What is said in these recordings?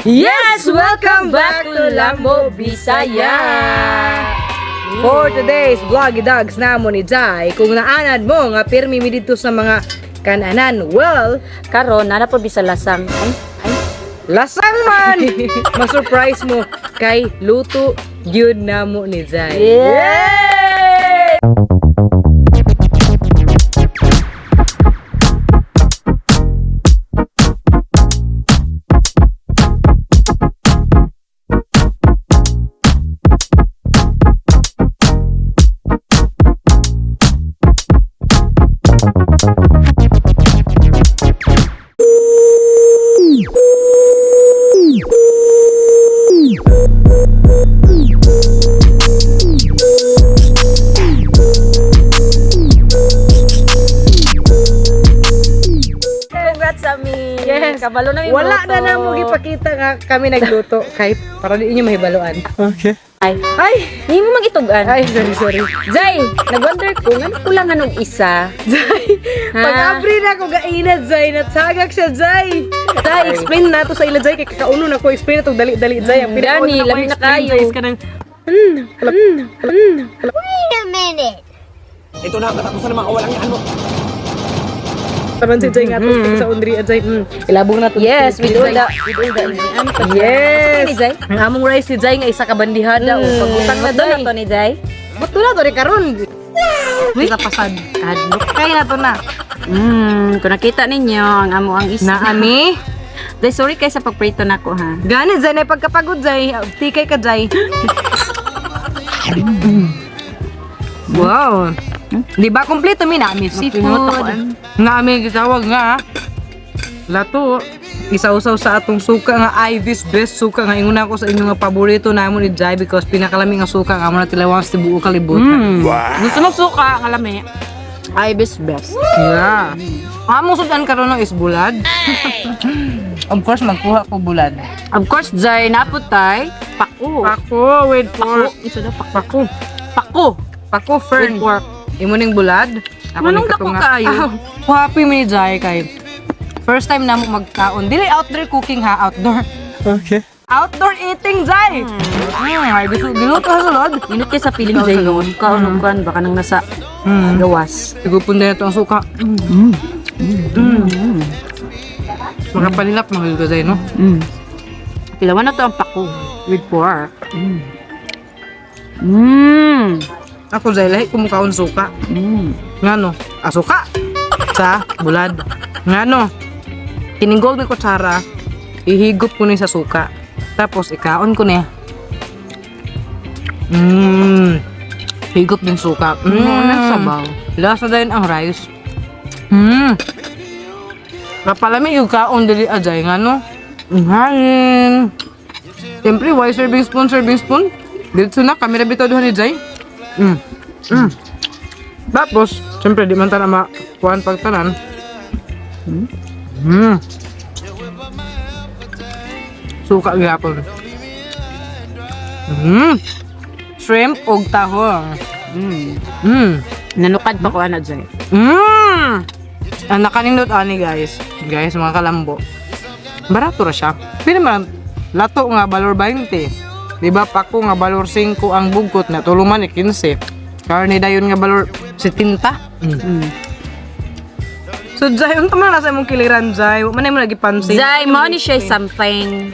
Yes! Welcome back to Lambo Bisaya! For today's Vloggy Dogs namo ni Jai, kung naanad mo nga pirmi mi dito sa mga kananan, well, Karon nana po bisa lasang. Ay, ay. Lasang man! Ma-surprise mo kay luto yun namo ni Jai. Yay! Congrats sa amin. Yes. Kabalo na mi Wala luto. na namo gipakita nga kami nagluto kay para di inyo mahibaluan. Ay, Ay! hindi mo magitugan. Ay, sorry, sorry. Zay, nag-wonder ko, nga kulang anong isa. Zay, Ha? pag-abri na ko gainat, Zay, natagak siya, Zay. Zay, explain na to sa ila, Zay, kay kakauno na ko, explain na to, dali-dali, Zay. Ang pinakauna Gani, na ko lami na explain, kayo. Zay, is kanang, Wait a minute. Ito na ang katapusan ng mga kawalang yan mo. Taman si Zay nga to, sa undri, at Zay, ilabong na to. Yes, with all Zay. the, with all the, Yes. Ni Zay? Ang among rice si Zay nga isa ka bandihada, o pagutang na, Doon na Zay. to ni Zay. Buto na to, rin karon. Uy, pasad. Kadlok kay na to na. Kung nakita ninyo, ang amo ang isa. Naami. Zay, sorry kay sa pagprito na ko ha. Gani, Zay, na pagkapagod, Zay. Tikay ka, Zay. Wow. Di ba kompleto mi nami seafood. Nami gitawag nga. Lato. Isaw-saw sa atong suka nga Ivy's best suka nga ingon ako sa inyo nga paborito namo ni Jai because pinakalami nga suka nga amo na tilawang sa tibuok kalibutan. Gusto mo suka, ang alami. Ibis best. Yeah. Among sudan karon no is bulad. Of course magkuha ko bulad. Of course, Zay, naputay. Paku. Pako with pork. Paku. Isa na, paku. Pako. Paku. Pako fern. With pork. Imo ning bulad. Ako Manong ning dako katunga. kaayo? Ah, happy mi ni Jai kay first time na mo magkaon. Dili outdoor cooking ha, outdoor. Okay. Outdoor eating, Jai. Ay, gusto giluto sa sulod. Minut kay sa feeling, Zay, no? Kaon, kan, baka nang nasa gawas. Sigupon din ito ang suka. Makapalilap mga ka, Jai, no? Pilawan na to ang paku. With pork. Ako, Jai, lahi kumukaon suka. Ngano? Asuka. Sa bulad. Ngano? Kining golden kutsara, ihigop ko ni sa suka. Tapos ikaon ko niya. Higop din suka. Sabaw. Lasa din ang rice. Kapalami yung kaon dili ajay ngano? Ang hangin. Siyempre, why serving spoon, serving spoon? Dito na, kami na bitaw duha ni Jay. Tapos, siyempre, di man ta na makuhan pagtanan. Suka gyapon. Shrimp og tahong. Nanukad pa ko, ano, Zay? Ang nakanindot ani guys. Guys, mga kalambo. Barato ra siya. Pero man lato nga balor 20. Di ba pako nga balor 5 ang bugkot na tuluman ni 15. Karne dayon nga balor 70. So Jai, unta man na sa imong kiliran Jai? Wa man na mo lagi pansin. Zay, mo ni siya something.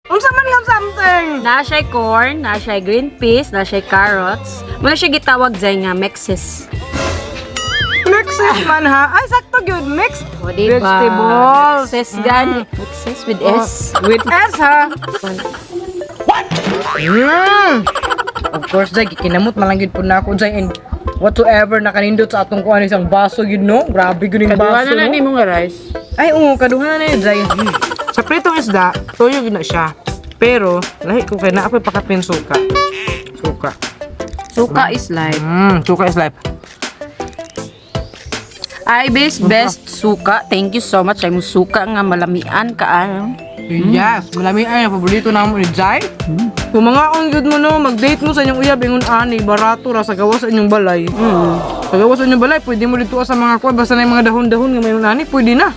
Unsa man nga something? Na siya corn, na siya green peas, na siya carrots. Muna siya gitawag Zay nga mexes. Mixes man ha. Ay sakto gyud mix. O, diba? Vegetables. Mexes gani. Mexes with S. With S ha. What? Of course, Jai, gikinamot man lang gyud po na ako, Jai, and whatsoever nakanindot sa atong kuan isang baso yun, no? Grabe gyud yung baso, no? mo nga rice. Ay, oo, kaduha na yun, Jai. Sa pritong isda, tuyo gyud na siya. Pero, lahi ko kay naa ako'y pakapin suka. Suka. Suka is life. Suka is life. Ibis best suka. Thank you so much. Ay mo suka nga malamian ka ano. Yes, malami ay paborito na mo ni Jai. Kung mga akong good mo no, mag-date mo sa inyong uyab ingon ani, barato ra sa gawas sa inyong balay. Sa gawas sa inyong balay, pwede mo dito sa mga kuwan basta na yung mga dahon-dahon nga mayon ani, pwede na.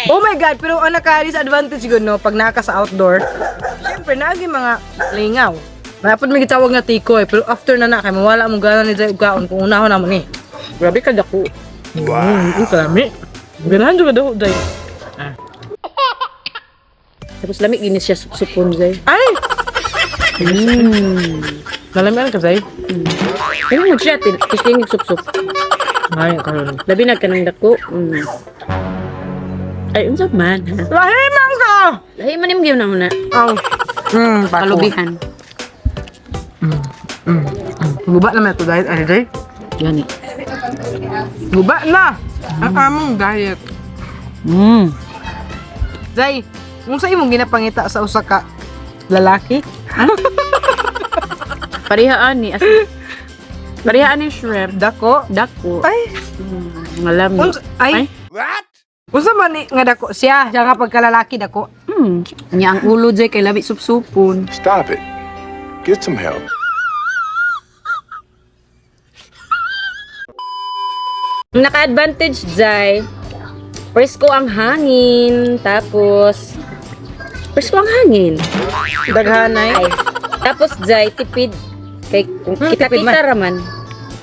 Oh my God, pero ang naka-disadvantage gud, no, pag naka sa outdoor, syempre naagi mga lingaw. Malapad may gitawag nga tikoy, pero after na na kay mawala mo gana ni Zay og kaon kung unahon na mo ni. Grabe ka dako. Wow. Kalami. Ganahan jud ka dako, Zay. Ah. Tapos lami gini siya supsupon, Zay. Ay! Nalamian ka, Zay? Ano mo siya, tistingig supsup. Ay, karon. Labi na kanang dako. Ay, unsa man, ha? Lahi man ka! Lahi man imong na muna. Aw. Pako. Kalubihan. Guba naman ito diet, ano, Zay? Gani. Guba na! Ang among diet. Zay, kung sa imong ginapangita sa usa ka lalaki? Parehaan ni as Parehaan ni shrimp. Dako. Dako. Ay, Alam ni. unsa, ay. What? Unsa man ni nga dako siya, siya nga pagkalalaki dako. Nya ang ulo jay kay labi supsupon. Stop it. Get some help. Naka-advantage jay. Presko ang hangin, tapos presko ang hangin. Daghanay. Ay. Tapos jay tipid kay kung Tipid kita-kita raman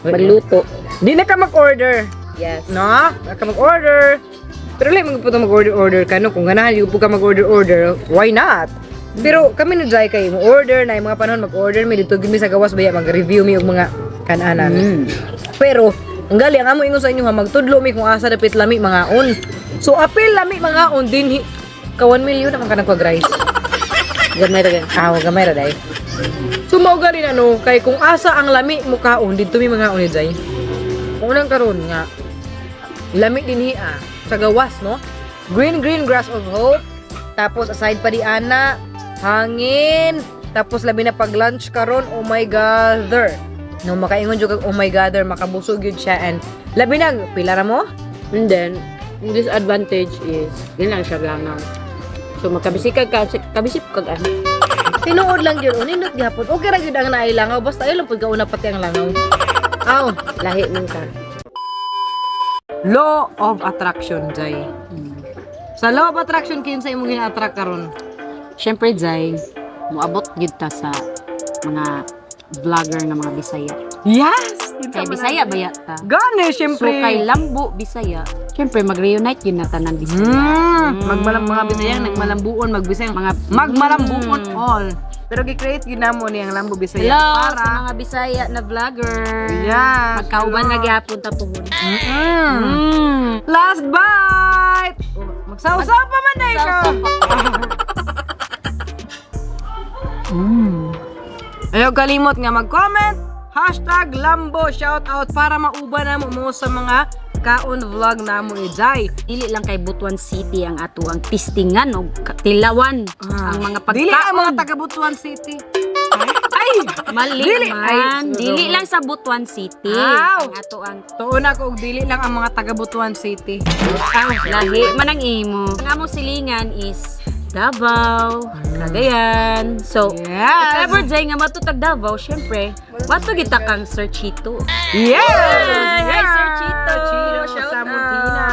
magluto. Di na ka mag-order. Yes. No? Na ka mag-order. Pero lang magputo mag-order-order ka, no? Kung ganahan yung ka mag-order-order, why not? Pero kami ni Jai kay mo order na yung mga panahon mag-order mi dito gid mi sa gawas baya mag-review mi og mga kananan. Pero ang gali ang amo ingon sa inyo ha, magtudlo mi kung asa dapit lami mga on. So apil lami mga on dinhi ka 1 million naman ka nagpag rice. Gamay ra. Ah, gamay ra day. So mao gali na, no, kay kung asa ang lami mo kaon didto mi mga on ni Jai. Unang karon nga lami dinhi ah sa gawas, no? Green green grass of hope. Tapos aside pa di ana, hangin. Tapos labi na pag lunch karon, oh my gather. No, makaingon jud kag oh my gather, makabusog yun siya and labi na pila ra mo? And then, ang disadvantage is, yun lang siya langaw. So, magkabisik ka, kabisip kag ano. Tinuod lang yun, unindot gihapon. Okay ra gyud ang naay langaw, basta ayo lang pud kauna pati ang langaw. Aw, Lahi man ka. Law of attraction, Jai. Sa law of attraction, kinsa imong gina-attract karon? Siyempre, Zay, muabot gyud ta sa mga vlogger nga mga Bisaya. Yes! Kay Bisaya baya ta. Gani, So syempre. kay Lambo Bisaya, syempre mag-reunite yun na tanan Bisaya. Magmalam mga Bisayang nagmalambuon, magbisayang Mga magmalambuon all. Pero gi-create gyud namo ni ang Lambo Bisaya Hello para sa mga Bisaya na vlogger. Yes, Magkauban hello. na gyapon ta puhon. Last bite. Magsawsaw pa man na ikaw. Ayaw kalimot nga mag-comment, #LamboShoutout para mauban na mo mo sa mga kaon vlog namo ni Jai. Dili lang kay Butuan City ang ato ang tistingan og tilawan ang mga pagkaon. Ah. Dili ang mga taga Butuan City. Ay! Mali Dili. man. Ay, Dili lang sa Butuan City. Aw. Ang ato ang Tuon ako og dili lang ang mga taga Butuan City. Aw. lahi man ang imo. Ang among silingan is Davao, Cagayan. So, Yes. if ever jay nga matutag Davao, syempre, mato kita kang Sir Chito. Yes! Hi, hi, Sir Chito. Chito Shout sa Montina.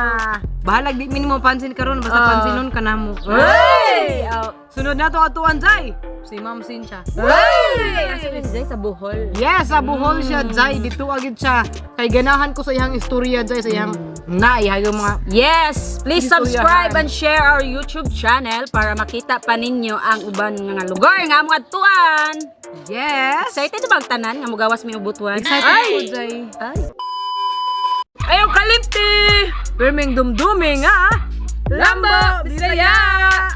Bahalag di minimo pansin karon basta Ah. pansinon ka namo. Ay! Oh. Sunod na to atuan Jai. Si Ma'am Cynthia. Ay! Asa yun, Jay? Sa Bohol. Yes, sa Bohol siya, Jai. Dito agad siya. Kay ganahan ko sa iyang istorya, Jai, sa iyang naiha yung mga Yes! Please Dito subscribe yahan. and share our YouTube channel para makita pa ninyo ang uban nga lugar nga among adtuan. Yes! Excited ba ang tanan nga mugawas mi ubutuan? Excited ko, Jai. Ay! Ayaw kalipti! Perming dumdumi nga. Lambo, Bisaya!